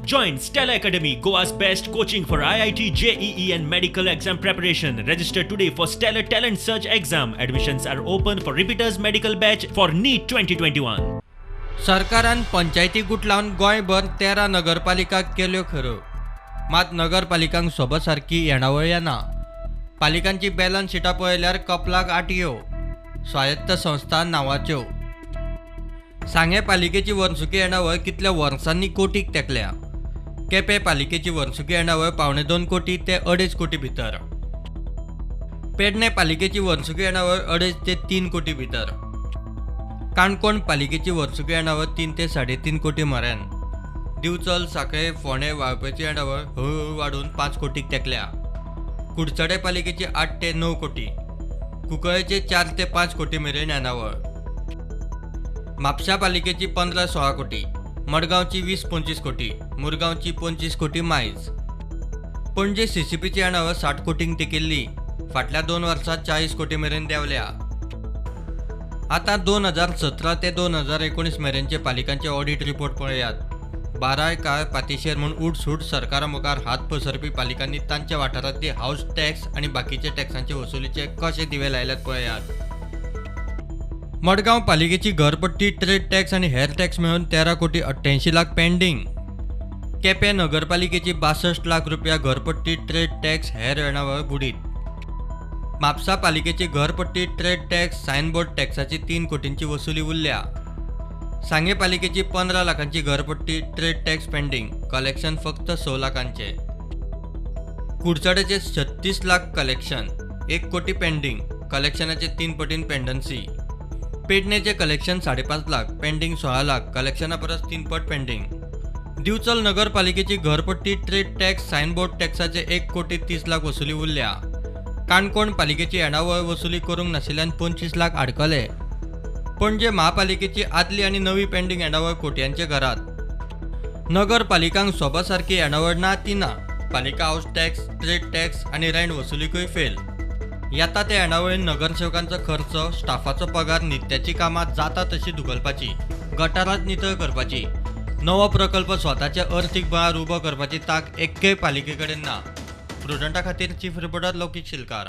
Join Stellar Academy, Goa's best coaching for IIT, JEE, and medical exam preparation. Register today for Stellar Talent Search exam. Admissions are open for repeaters medical batch for NEET 2021. सरकारान पंचायती गुटलावन गोंयभर 13 नगरपालिका केल्यो खऱ्यो, मात नगरपालिकांक सोबो सारकी येणावळ येना. पालिकांची balance शिटां पळयल्यार कपलाक आटयो. स्वायत्त संस्था नांवाच्यो. सांगें पालिकेची वर्सुकी येणावळ कितल्या वर्सांनी कोटीक तेंकल्या. केपें पालिकेची वर्सुकी येणावळ 1.75 कोटी ते 2.5 कोटी भितर. पेडणे पालिकेची वर्सुकी येणावळ 2.5 ते 3 कोटी भितर. काणकोण पालिकेची वर्सुकी येणावळ 3 ते 3.5 कोटी मरेन. दिवचल, सांखळे, फोंडें, वाळपयची येणावळ हळुहळू वाडून 5 कोटीक तेंकल्या. कुडचडे पालिकेची 8 ते 9 कोटी, कुंकळेचे 4 ते 5 कोटी मेरेन येणावळ. म्हापशा पालिकेची 15-16 कोटी, मडगांवची 20-25 कोटी, मुरगांवची 25 कोटी मायज. पणजे सीसीपीची येणावळ 60 कोटींक तेंकिल्ली, फाटल्या 2 वर्सांत 40 कोटी मेरेन देंवल्या. आतां 2017 ते 2019 मेरेनचे पालिकांचे ऑडिट रिपोर्ट पळयात. बाराय काळ पातिशेर म्हूण उठसूट सरकारा मुखार हात पसरपी पालिकांनी तांच्या वाठारांतली हावस टॅक्स आनी बाकीचे टॅक्सांचे वसुलीचे कशे दिवे लायल्यात पळयात. मडगांव पालिकेची घरपट्टी, ट्रेड टॅक्स आनी हेर टॅक्स मेळून 13 कोटी 88 लाख पेंडींग. केपें नगरपालिकेची 62 लाख रुपया घरपट्टी, ट्रेड टॅक्स, हेर येणावळ बुडीत. म्हापसा पालिकेची घरपट्टी, ट्रेड टॅक्स, सायनबोर्ड टॅक्साची 3 कोटींची वसुली उरल्या. सांगें पालिकेची 15 लाखांची घरपट्टी, ट्रेड टॅक्स पेंडींग, कलेक्शन फक्त 6 लाखांचे. कुडचडेचे 36 लाख कलेक्शन, 1 कोटी पेंडींग, कलेक्शनाचे 3 पटीन पेंडन्सी. पेडणेचे कलेक्शन 5.5 लाख, पेंडींग 16 लाख, कलेक्शना परस 3 पट पेंडींग. दिवचल नगरपालिकेची घरपट्टी, ट्रेड टॅक्स, सायनबोर्ड टॅक्साचे 1 कोटी 30 लाख वसुली उरल्या. काणकोण पालिकेची येणावळ वसुली करूंक नाशिल्ल्यान 25 लाख आडकले. पणजे महापालिकेची आदली आनी नवी पेंडींग येणावळ कोट्यांचे घरात. नगरपालिकांक सोबा सारकी येणावळ ना ती ना. पालिका हावस टॅक्स, ट्रेड टॅक्स आनी रेंट वसुलीकूय फेल. येता त्या येणावळीन नगरसेवकांचो खर्च, स्टाफाचो पगार, नित्याची कामां जाता तशी धुकलपाची, गटारांत नितळ करपाची, नवो प्रकल्प स्वताच्या अर्थीक बळार उबो करपाची तांक एक्केय पालिके कडेन ना. प्रुडंटा खातीर चीफ रिपोर्टर लौकीक शिलकार.